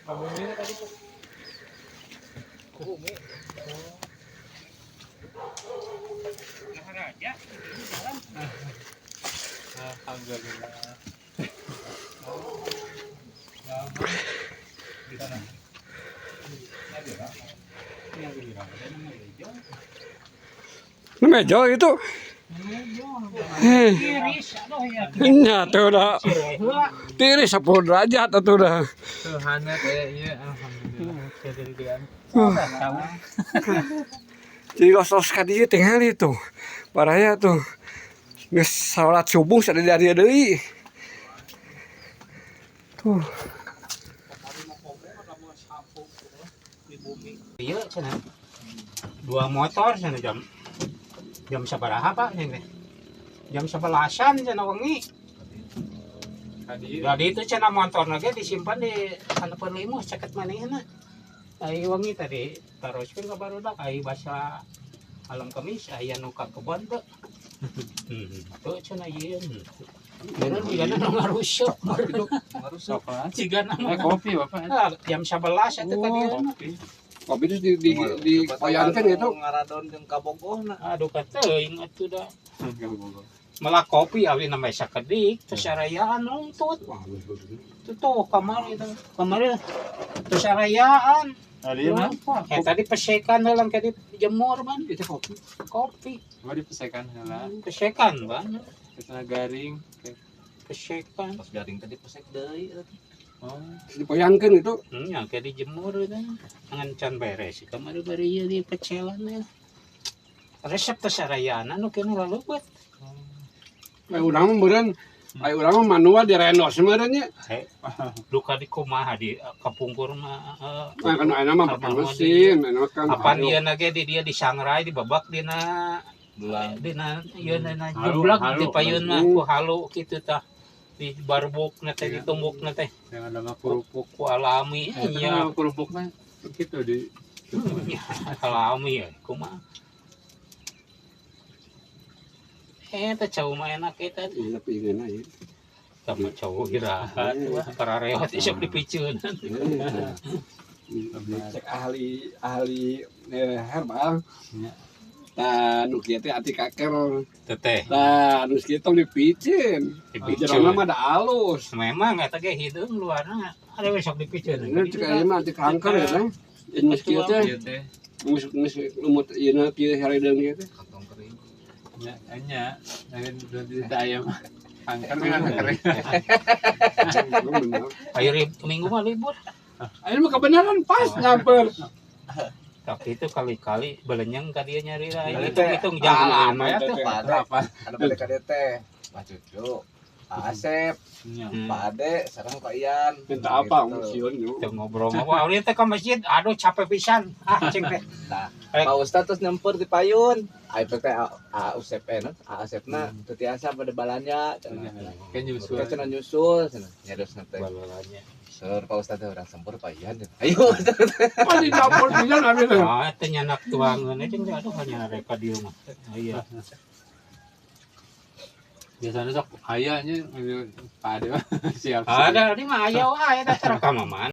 Tadi Bumi. Alhamdulillah. Nu mejo itu. Nya tuh dah. Tiris 10 derajat atuh dah. Tuh hangat ya, iya alhamdulillah. Jadi los-los ka dieu tingali tuh. Baraya tuh. Geus salat subuh sada dieu deui. Tuh. Iya cenah. Dua motor cenah jam jam sabaraha Pak cenah. Jam 11-an cenah wengi. Tadi Jadi itu cenah motor lagi disimpan di handapeun limus caket manehna. Ai wengi tadi taroskeun ka barudak ai basa alam kemis aya nu ka kebon teu. Tuh cenah ieu. Bener jigana nu ngarusuk. Coklat. Jigana Eh kopi Bapak. Ah, jam 11 eta tadi. Kopi. Kopi terus di koyankeun gitu. Ngaradon jeung kabogohna. Aduh kateuing atuh da. Melak kopi abdi namanya sakedik terus sarayaan nuntut. Wah, Itu tuh kamari itu. Kamari terus sarayaan. Tadi mah Eh tadi pesekan heula tadi dijemur ban itu kopi. Kopi. Mau dipesekan heula. Pesekan ban. Karena garing. Pesekan. Pas garing tadi pesek deui. Oh, Terus dipoyangkeun itu. Yang kayak dijemur itu. Ngan can beres. Kamari bari ieu di pecelan ya. Resep teh sarayaan anu kene laleubeut. Ai urang mah meureun, ai urang mah manual direndos meureun nya. Duka di kumaha di kapungkur mah Nah, kan ayeuna mah pakai mesin, ayeuna mah kan. Apan ieu na ge di dia disangrai dibabak dina Dulang. dina ieu na Halu, jublak halu. di payun mah ku halu kitu tah di barbukna teh ditumbukna teh yang ada mah kerupuk. ku alami Eh, nya iya, kerupuk mah gitu di alami ya kumaha teh cau mah enak eta Iya, tapi ingeun aya. sama cau iraha wah parareot isok dipiceun. Cek ahli ahli herbal. Iya. Tah nu kieu teh anti kanker. Teteh Tah nu kieu tong dipiceun. dipiceun. Jerona mah da alus. Memang eta ge hideung luarna ada besok dipiceun. Ini cek aya mah anti kanker ya teh. Geus kieu teh Iya teh. geus geus lumut ieu kieu hareudang kieu teh. Kantong kering. Nya, nya, lain tidak ayam. Angker kan kering. Bener. Ayo minggu mah libur. Ayeuna mah kebenaran pas nyamper. Tapi itu kali-kali belenyeng ka dia nyari lah. Kali Hitung-hitung jalan ya tuh. Pak Ade, Apa? anu pada ka dieu teh. Pak Cucu, Pak Asep, Pak Ade, sareng Pak Ian. Minta apa Gitu. sieun yo. Tuh ngobrol-ngobrol. Ini teh ke masjid, aduh capek pisan. Ah, cing teh. Nah, Pak Ustad terus nyemper di payun. Ai teh A Usep A Asepna teu tiasa pada balanja cenah. Kan nyusul. Kan cenah nyusul cenah. Nyariosna teh. Balalanya. Sur Pak Ustad teh urang sempur Pak Ian. Ayo. Oh di dapur pisan abi teh. Ah, teh nyanak tuangeun cing teh aduh hanya reka di rumah. Iya. Biasanya sok ayahnya Pak Ade mah siap. Ada ini mah aya wae teh ka mana.